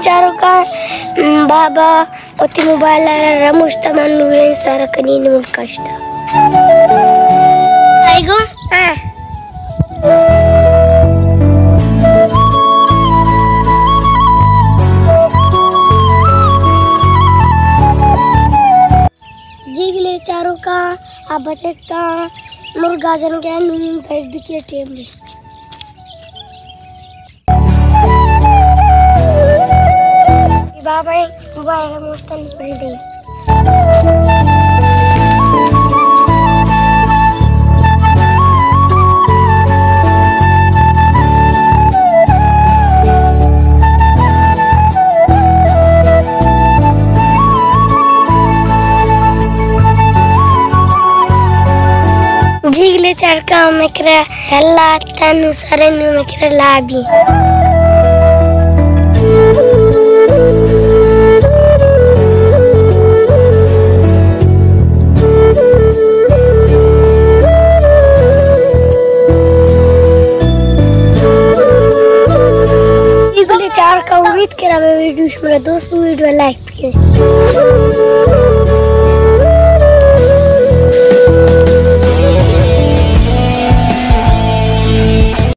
چاروکاں، بابا وتی موبائل ءَ را رموشت، من نوریں سر کنی نور کشت۔ آئی گو؟ ہاں۔ جی گلے چاروکاں، آ بچکاں مرگا جنگ ءَ، نون سجدہ کے ٹیم دے۔ بابا موبائل موشتن پر دے۔ جی گلے چاروکاں، مکرا اللہ تنو سرنو مکرا لابی۔ جی گلے چاروکاں، امید کرا مئے ویڈیو شمارا دوست بی، ویڈیو لائک بکن۔